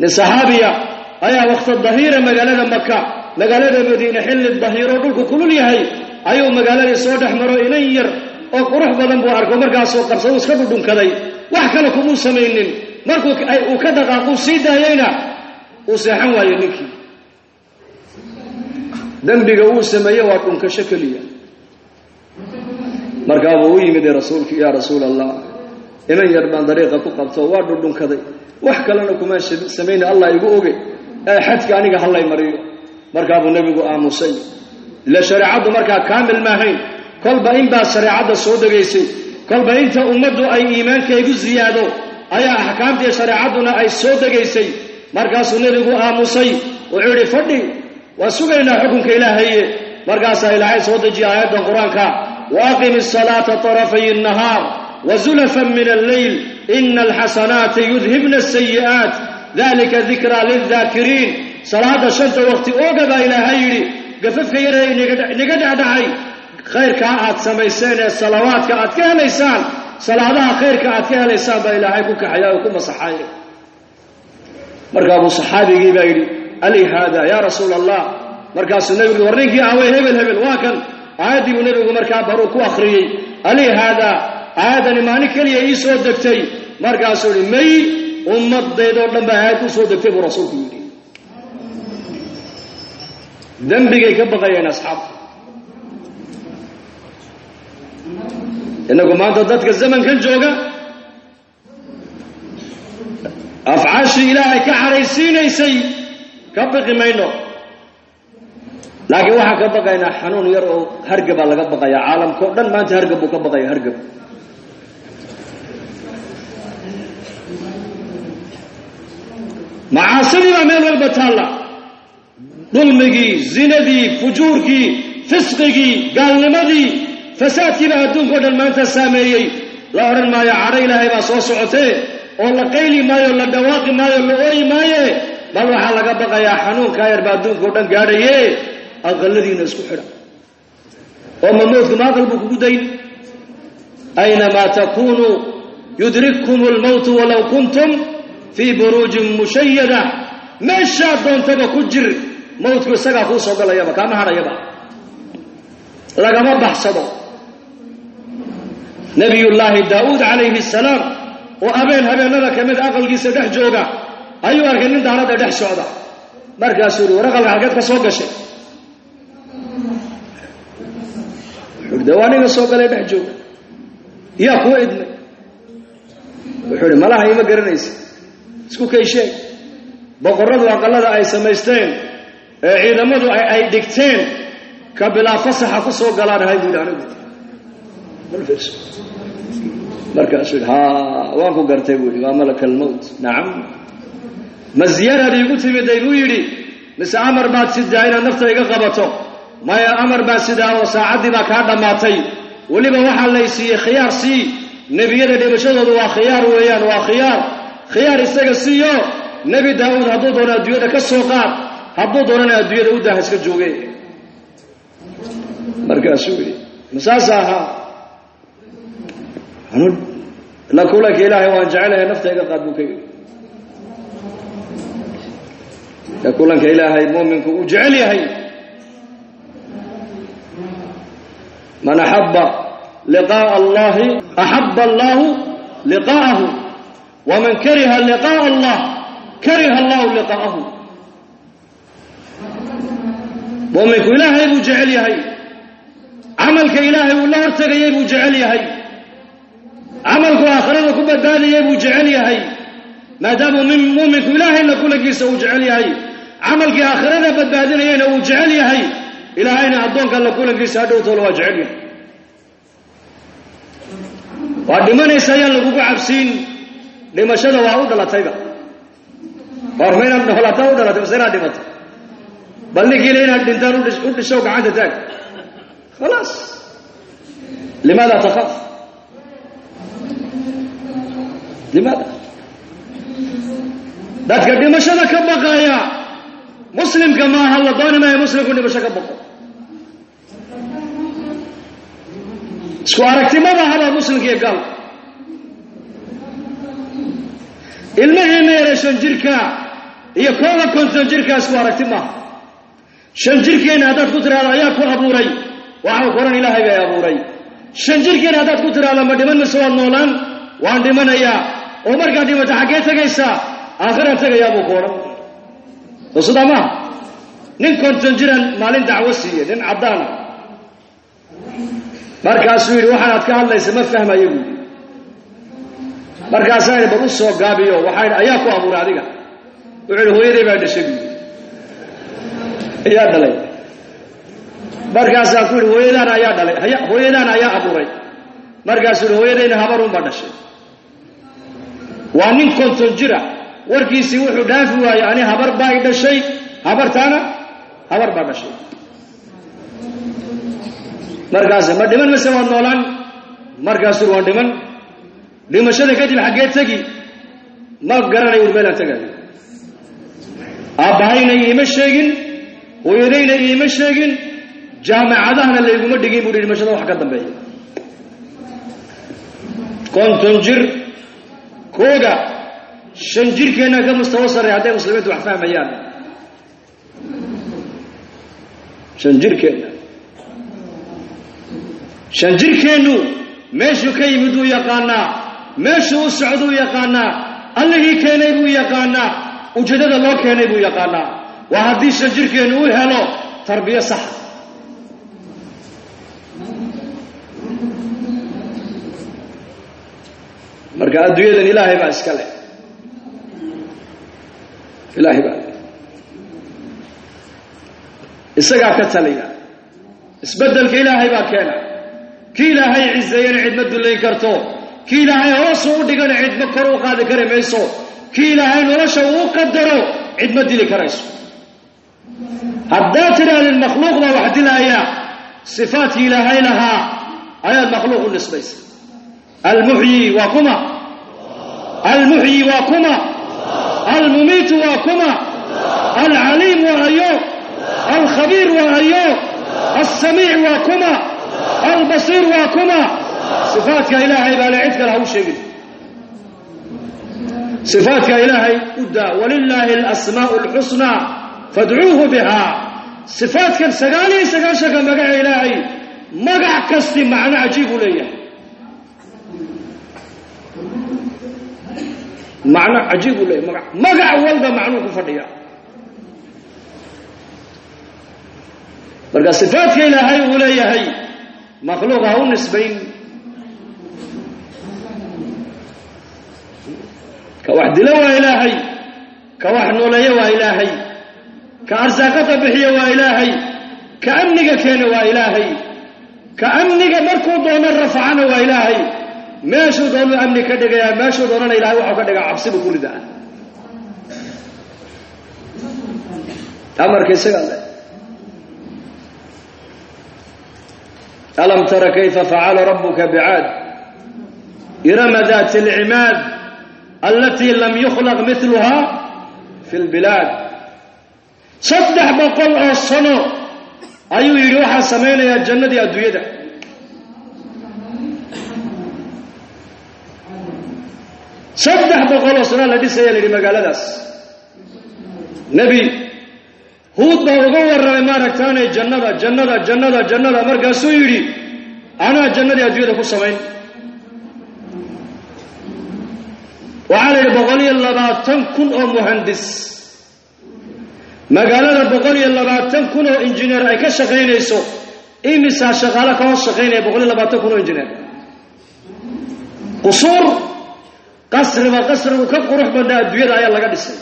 Nin saxaabiya ayaa waqti dahiira magaalada Maka, magaalada Madiine, xilli dahiiro dhulku kulul yahay ayuu magaaladii soo dhex maro. Inan yar oo qurux badan buu arko, markaasuu qabsadu iska dhudhunkaday, wax kale kumuu samaynin. Markuu uu ka dhaqaaquu sii daayeyna uu seexan waayo. Ninkii dembiga uu sameeye waa dhunkasho keliya. Markaabuu u yimid rasuulki: "Yaa Rasuul Allah, inan yar baan dariiqa ku qabto, waa dhudhunkaday, wax kalena kumaan samayna, Allah igu oge, ee xadka aniga hallay mariyo." Markaabuu nebigu aamusay. Ila shareecaddu markaa kaamil maahayn, kolba inbaa shareecadda soo degaysay, kolba inta ummaddu ay iimaankaygu ziyaado ayaa axkaamtii shareecadduna ay soo degaysay. Markaasuu nebigu aamusay, wuxuu yidhi: "Fadhi, waan sugaynaa xukunka Ilaahaye." Markaasaa Ilaahay soo dejiya aayaddan Qur-aanka: "Waaqim asalaata طarafay الnahaar wazulafan min alleyl, ina alxasanaati yudhibna asayi'aat, dalika dikraa lildaakiriin." Salaada shanta waqti ooga baa Ilaahay yidhi. Gafafka yaree inaga dhecdhacay, khayrkaa aad samayseen ee salawaadka aad ka helaysaan, salaadaha khayrka aad ka helaysaan baa Ilaahay ku kaxaya oo ku masaxaaya. Markaabuu saxaabigii baa yidhi: "Ali haada, yaa Rasuul Allah?" Markaasuu nebigu: "War ninkii aaway?" "Hebel, hebel waa kan." Aayaddii buu nebigu markaa baruu ku akhriyey. "Ali haada? Aayaddani maalin keliya ii soo degtay?" Markaasuu yihi: "May, ummaddaydoo dhan baa aayad u soo degtay," buu rasuulku yidhi. Dembigay ka baqayeen asxaabta. Innagu maanta dadka zamankan jooga afcaashii Ilaahay ka cadhaysiinaysay ka baqi mayno, laakiin waxaan ka baqaynaa xanuun yar oo hargabaa laga baqaya. Caalamkao dhan maanta hargab buu ka baqaya, hargab. Macaasidii baa meel walba taalla, dulmigii, zinadii, fujuurkii, fisqigii, gaalnimadii, fasaadkii baa adduunka o dhan maanta saameeyey. La odhan maayo cadho Ilaahay baa soo socotee, oo la qayli maayo, la dhawaaqi maayo, la ooyi maaye, bal waxaa laga baqayaa xanuunkaa yar baa adduunka o dhan gaadhaye, aqaladiina isku xidha. Oo ma mawdku ma aqal buu kugu dayn? Aynamaa takunuu yudrikkum almowtu walow kuntum fii buruujin mushayada. Meeshaad doontaba ku jir, mawdku isagaa kuu soo galayaba, kaama hadhayaba, lagama baxsado. Nabiyullaahi Daa'uud calayhi asalaam oo habeen habeenada ka mid aqalkiisa dhex jooga ayuu arkay nin daaradda dhex socda. Markaasuu yihi: "War, aqalka halkeed ka soo gashay?" Wuxuu uhi: "De waa ninga soo galay, dhex jooga, yaa kuwa idmay?" Wuxuu ihi: "Malaha ima garanaysa, isku kay sheeg. Boqorradu aqallada ay samaysteen ee ciidamadu ay dhigteen ka bilaa fasaxa ku soo galaanahay," buu yidhi anigu. Markaasuu yidhi: "Ha, waan ku gartay," buu yidhi, "waa malaka almowt. Nacam, ma ziyaaraad iigu timiday?" buu yidhi, "mise amar baad sidaa inaad nafta iga qabato?" "Maya, amar baa sidaa oo saacaddii baa kaa dhammaatay. Weliba waxaa lay siiyey khiyaar. Sii nebiyada dhimashadoodu waa khiyaar weeyaan, waa khiyaar, khiyaar isaga siiyo. Nebi Daa'uud hadduu doono adduunyada ka soo qaad, hadduu doonana adduunyada u daha, iska jooge." Markaasuu yidhi: "Masaas ahaa? La kulanka Ilaahay waan jecelahay, nafta iga qaad," buu ka yidhi. La kulanka Ilaahay muuminku uu jecel yahay. Man axaba liqaa'a Allahi axaba Allahu liqaa'ahu, waman kariha liqaa'a Allah kariha Allahu liqaa'ahu. Muuminku Ilaahay buu jecel yahay, camalka Ilaahay uu la hortegayay buu jecel yahay, camalku aakhirada ku badbaadayay buu jecel yahay. Maadaamuu muuminku Ilaahayna kulankiisa uu jecel yahay, camalkii aakhirada badbaadinayayna uu jecel yahay, Ilaahayna addoonka la kulankiisa hadhowtoola waa jecel yahay. Waa dhimanaysa ayaan lagugu cabsiin. Dhimashada waa u dhalatayba. Warma inaad noolaataa u dhalatay mase inaad dhimato? Bal ninkiina inaad dhintaan u dhishow gacanta taag. Khalaas, limaada takhaaf? Limaada dadka dhimashada ka baqaya muslimka maaha? La dooni maayo muslimku dhimasho ka baqo. Isku aragtimada haba muslimka iyo gaalka. Ilmaheena yareeshan jirka Iyo kooga 50 jirkaa isku aragti maaha. 5 jirkeenna haddaad ku tiraahdo ayaa ku abuuray, waxau koran ilaahay bay abuuray. 5 jirkeenna haddaad ku tiraahdo ma dhiman mise waad noolaan, waan dhimanayaa. Oo markaad dhimato xaggee tegaysaa? Aakhiraan tegayaa buu ku odhan. Soo sidaa maaha? Nin 50 jiran maalin dacwo siiye, nin caddaana. Markaasuu yidhi waxaanaad ka hadlaysa ma fahmayo buui. Markaasaa yidhi bal u soo gaabiyo, waxaa yidhi ayaa ku abuuray adiga? Wuxuu yidhi hooyaday baa dhashay buui. Ayaa dhalay. Markaasaa ku yidhi hooyadaana ayaa dhalay, hooyadaana ayaa abuuray. Markaasuu yidhi hooyadayna habarunbaa dhashay. Waa nin 50 jira, warkiisii wuxuu dhaafi waayey ani habar baa i dhashay, habartaana habar baa dhashay. Markaas ma dhiman mise waad noolaan? Markaasuu waan dhiman. Dhimashada kadib xaggee tegi? Ma garanayo ur meelaan tegaayo. Aabbahayna iima sheegin, hooyadayna iima sheegin, jaamacadahana layguma dhigin buuhi dhimashada wax ka dambeeya. 50 jir kooga 5 jirkeenna ka mustawo sarray hadday muslimiintu wax fahmayaan. 5 jirkeenna, 5 jirkeennu meeshuu ka yimid uu yaqaanaa, meeshuu u socduu yaqaanaa, allihii keenay buu yaqaanaa, ujeedada loo keenay buu yaqaanaa. Waa haddii 5 jirkeennu u helo tarbiyo saxa. Marka adduunyadan ilaahay baa iska leh, ilaahay baa isagaa ka taliya. Isbeddelka ilaahay baa keena. Kii ilaahay ciseeyana cidma dullayn karto, kii ilaahay hoosu u dhigana cidma kor u qaadi kari mayso, kii ilaahay nolosha uu qadaro cidma dili karayso. Haddaad tidhaahdin makhluuq baa wax dilaaya, sifaadkii ilaahay lahaa ayaad makhluuq u nisbaysa. Almuxyi waa kuma, almuxyi waa kuma, almumiitu waa kuma, alcaliim waa ayo, alkhabiir waa ayo, alsamiic waa kuma, albasiir waa kuma. Sifaadka ilaahay baa le, cid kale ha u sheegin. Sifaadka ilaahay u daa, walilaahi alasmaa'u alxusnaa fadcuuhu bihaa. Sifaadkan 99 magaca ilaahay, magac kasti macno cajiib uu leeyahay, macno cajiib uu leeyahay. Magac walba macnuu ku fadhiyaa. Marka sifaadka ilaahay uu leeyahay makhluuq ha u nisbayn. Ka wax dilo waa ilaahay, ka wax nooleeya waa ilaahay, ka arsaaqada bixiya waa ilaahay, ka amniga keena waa ilaahay, ka amniga markuu doono rafacana waa ilaahay. Meeshuu doonuu amni ka dhigayaa, meeshuu doonana ilahay waxuu ka dhigaa cabsi buu ku ridaa. Amarka isagaa leh. Alam tara kayfa facala rabbuka bicaad irama daati alcimaad alatii lam yukhlaq miluha fi lbilaad. 300 oo sano ayuu yidhi waxaan samaynayaa jannadii adduunyada. 300 oo sano la dhisaya la yidhi magaaladaas. Nebi Huud baa uga warramay maaragtaanay jannada jannada jannada jannada. Markaasuu yidhi anaa jannadii adduunyada ku samayn. Waxaa la yidhi 120,000 oo muhandis, magaalada 120,000 oo injineer ay ka shaqaynayso. Imisaa shaqaale ka hoos shaqaynaya 120,000 oo injineer? Qusuur qasriba qasrigu ka qurux badnaa adduunyada ayaa laga dhisay.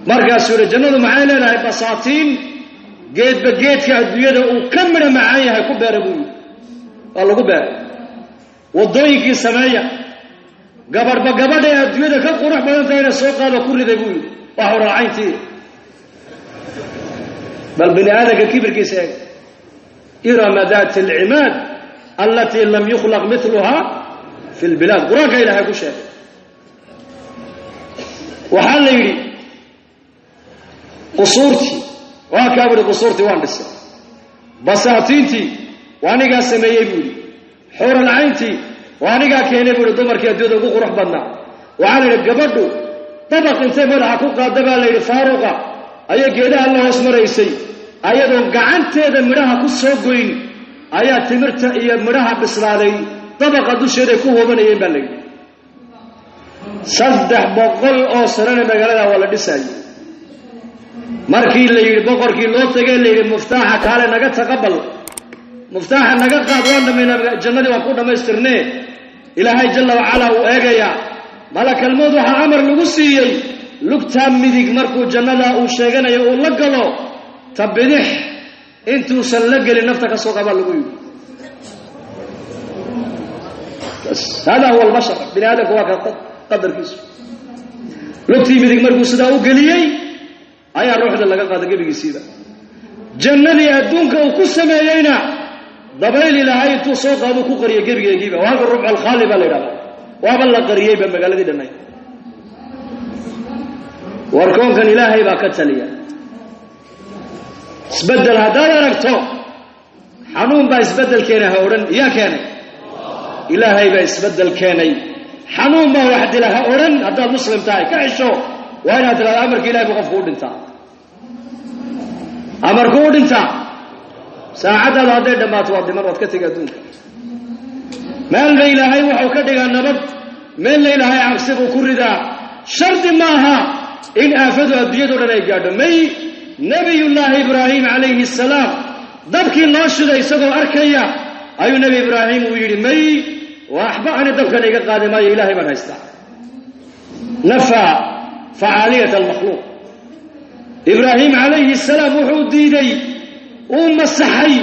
Markaasuu yidhi jannadu maxay leedahay? Basaatiin geedba geedka adduunyada uu ka midho macaan yahay ku beera buu yidhi. Waa lagu beeray. Waddooyinkii sameeya, gabadhba gabadhay adduunyada ka qurux badan tahayna soo qaado ku riday buu yidhi. Waa horaacayntii. Bal bini aadamka kibirkiisa eeg. Irama daati alcimaad alatii lam yukhlaq miluha fi lbilaad. Qur-aanka ilaahay ku sheegay. Waxaa la yidhi qusuurtii waa kaa buuhi, qusuurtii waan dhisay, basaatiintii waa anigaa sameeyey buu yidhi, xuuralcayntii waa anigaa keenay buu yidhi, dumarkii adduunyada ugu qurux badnaa. Waxaa la yidhi gabadhu Dabaq intay madaxa ku qaada baa la yidhi faaruqa ayaa geedaha la hoos maraysay, ayadoon gacanteeda midhaha ku soo goyn ayaa timirta iyo midhaha bislaaday dabaqa dusheeday ku hoobanayeen baa la yidhi. 300 oo sanana magaalada waa la dhisaayey. Markii la yidhi boqorkii loo tegay la yidhi muftaaxa kaale naga taqabal, muftaaxa naga qaad, waan dhamaynaa jannadii waan ku dhammaystirnee. Ilaahay jalla wacalaa uu eegayaa. Malakalmood waxaa amar lagu siiyey lugtaa midig markuu jannada uu sheeganayo uu la galo, ta bidix intuusan la gelin nafta ka soo qabaa lagu yidhi. Bas hada huwa albashar, bini aadamka waa ka qadarkiisu. Lugtii midig markuu sidaa u geliyey ayaa ruuxda laga qaada gebigiisiiba. Jannadii adduunka uu ku sameeyeyna dabayl ilaahay intuu soo qaaduu ku qariyay gebigeegiiba. Waa halka rubcu alkhaali baa la yidhahdaa, waaba la qariyeyba magaaladii dhannay. War koonkan ilaahay baa ka taliya. Isbeddel haddaad aragto, xanuun baa isbeddel keenay ha odhan. Yaa keenay? Ilaahay baa isbeddel keenay. Xanuun baa wax dila ha odhan. Haddaad muslim tahay ka xisho, waa inaad tidhahdo amarka ilahay buu qofku u dhintaa, amarku u dhintaa. Saacaddaadu hadday dhammaato waad dhiman, waad ka tegi adduunka. Meelna ilaahay wuxuu ka dhigaa nabad, meelna ilaahay cabsi buu ku ridaa. Shardi maaha in aafadu adduunyado dhan ay gaadho. May nabiyullaahi Ibraahim calayhi asalaam dabkii loo shiday isagoo arkaya ayuu nebi Ibraahim uu yidhi may, waxba ani dabkan iga qaadi maayo, ilaahay baan haystaa. Nafaa facaaliyat almakhluuq. Ibraahim calayhi asalaam wuxuu diiday, uu masaxay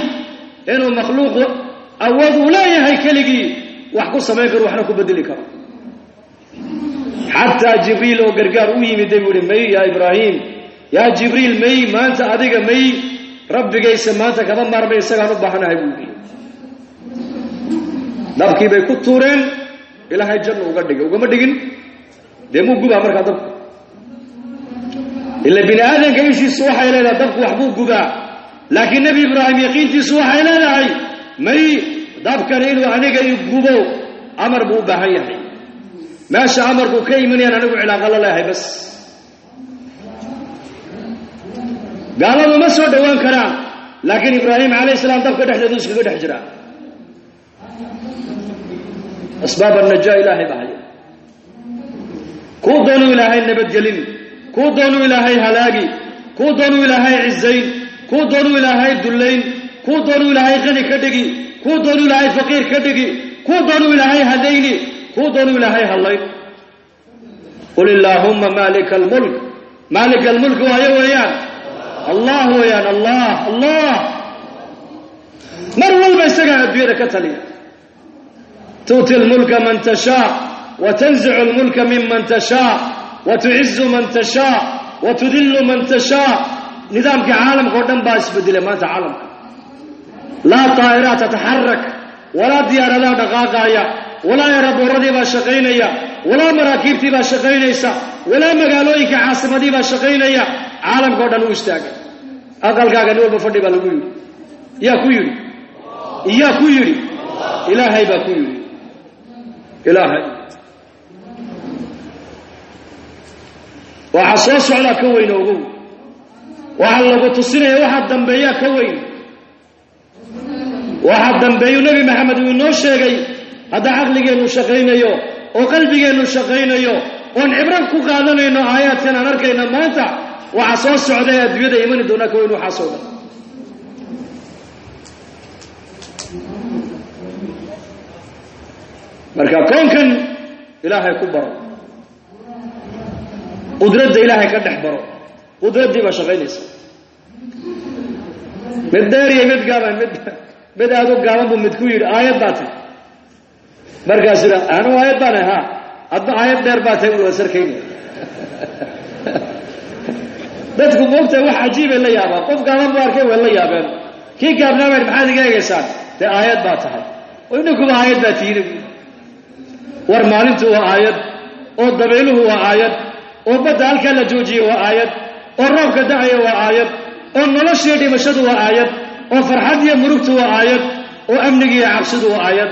inuu makhluuqu awood uu leeyahay keligii wax ku samayn karo, waxna ku bedeli karo. Xataa Jibriil oo gargaar u yimiday buu ihi may yaa Ibraahim, yaa Jibriil may, maanta adiga may, rabbigaysa maanta kama maarmay, isagaan u baahanahay buu yidhi. Dabkii bay ku tuureen, ilaahay janna uga dhigay. Ugama dhigin dee muu gubaa markaa dabku? Ila bini aadamka ishiisu waxay leedahay dabku wax buu gubaa, laakiin nebi Ibraahim yaqiintiisu waxay leedahay may, dabkani inuu aniga i gubo amar buu u baahan yahay. Meesha amarku ka imanayaan anigu cilaaqa la leeyahay. Bas gaaladu ma soo dhowaan karaan, laakiin Ibraahim calayhi salaam dabka dhexdeedu iskaga dhex jiraa. Asbaab annajaa ilaahay baa haya. Kuu doonuu ilaahay nabadgelin, kuu doonuu ilaahay halaagi, kuu doonuu ilaahay cizayn, kuu doonuu ilaahay dullayn, kuu doonuu ilaahay qani ka dhigi, kuu doonuu ilaahay faqiir ka dhigi, kuu doonuu ilaahay hadayni, kuu doonuu ilaahay hallayn. Qul illaahumma maalika almulk. Maalika almulk waayo weeyaan allah weeyaan, allah allah mar walba isagaa adduunyada ka taliya. Tu'ti almulka man tashaa wa tanzicu almulka miman tashaa wa tucizu man tashaa wa tudillu man tashaa. Nidaamkii caalamka oo dhan baa isbedelay maanta. Caalamka laa taa'iraat tataxarak, walaa diyaaradaha dhaqaaqaaya, walaa eraboorradii baa shaqaynaya, walaa maraakiibtii baa shaqaynaysa, walaa magaalooyinka caasimadii baa shaqaynaya. Caalamka o dhan u istaagay. Aqalkaaga nin walba fadhi baa lagu yidhi. Yaa ku yidhi? Yaa ku yidhi? Ilaahay baa ku yidhi. Ilaahay waxaa soo socdaa ka weyn ogow, waxa lagu tusinaya waxaa dambeeyaa ka weyn. Waxa dambeeyu nebi Maxamed uu inoo sheegay. Hadda caqligeennu shaqaynayo oo qalbigeennu shaqaynayo oon cibro ku qaadanayno aayaadkan aan arkayna maanta, waxa soo socda ee adduunyada imani doonaa ka weyn waxaasoo dhan. Marka koonkan ilaahay ku baro, qudradda ilaahay ka dhex baro, qudraddii baa shaqaynaysa. Mid dheer iyo mid gaaban, mid aada u gaaban buu mid ku yidhi aayad baa tahy. Markaas ida anu aayad baan ahay, ha adba aayad dheer baa tahay, waa sarkayna. Dadku moogtahay wax cajiibay la yaabaan. Qof gaaban buu arkay, way la yaabeen. Kii gaabnaa baa maxaad iga eegaysaan? Dee aayad baa tahay, oo idinkuba aayad baa tihiin. War maalintu waa aayad, oo dabayluhu waa aayad, oo badda halkaa la joojiyey waa aayad, oo roobka da'aya waa aayad, oo noloshiiyo dhimashadu waa aayad, oo farxad iyo murugtu waa aayad, oo amnigiiyo cabsidu waa aayad.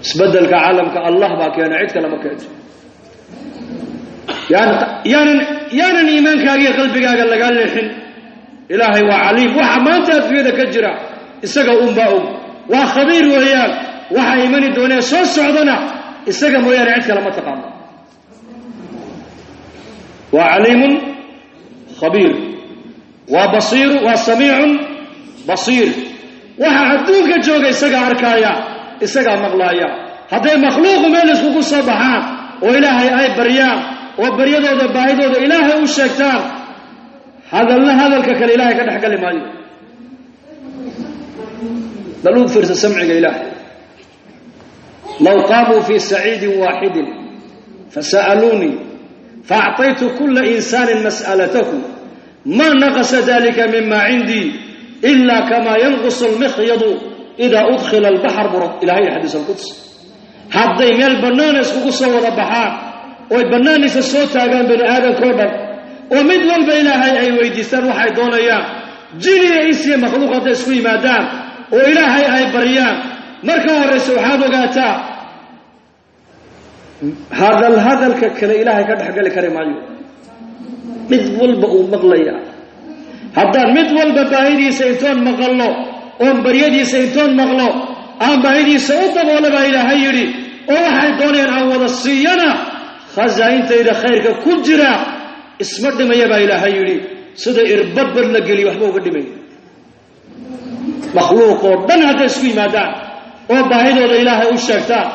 Isbeddelka caalamka allah baa keena, cid kale ma keento. Yaanan iimaankaaga iyo qalbigaaga lagaa leexin. Ilaahay waa caliim, waxa maanta adduunyada ka jira isaga uunbaa og, waa khabiir weeyaan. Waxa imani doonee soo socdana isaga mooyaane cid kale ma taqaano. Waa caliimun khabiir, waa basiiru, waa samiicun basiir. Waxa adduunka jooga isagaa arkaaya, isagaa maqlaaya. Hadday makhluuqu meel iskugu soo baxaan oo ilaahay ay baryaan oo baryadooda baahidooda ilaahay u sheegtaan, hadalna hadalka kale ilaahay ka dhex gali maayo. Bal u fiirsa samciga ilaahay. Low qaamuu fii saciidin waaxidin fasa'aluunii faacطaytu kula insaanin mas'alatahu ma naqasa dalika mima cindii ila kama yanqusu almikhyadu ida udkhila albaxr bura. Ilahay xadiis alquds. Hadday meel bannaana iskugu soo wada baxaan oy bannaanaysa soo taagaan bani aadamkao dhan, oo mid walba ilaahay ay weydiistaan waxay doonayaan, jin iyo insiya makhluuq hadday isku yimaadaan oo ilaahay ay baryaan, marka horraysa waxaad ogaataa hadal hadalka kale ilaahay ka dhexgali kari maayo. Mid walba uu maqlayaa. Haddaan mid walba baahidiisa intoon maqalno oon baryadiisa intoon maqlo aan baahidiisa u daboola baa ilaahay yidhi, oo waxay doonayaan aan wada siiyana, khasaa'intayda khayrka ku jira isma dhimaya baa ilaahay yidhi, sida irbad bad la geliyo waxba uga dhimaya. Makhluuq oo dhan hadday isku yimaadaan oo baahidooda ilaahay u sheegtaan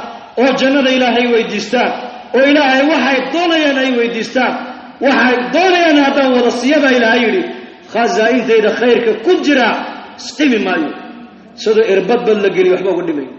oo jannada ilaahay weydiistaan oo ilaahay waxay doonayaan ay weydiistaan, waxay doonayaan haddaan wada siiya baa ilaahay yidhi, khasaa'intayda khayrka ku jira isdhimi maayo, sida irbad bad la geliyo waxba uga dhimaya.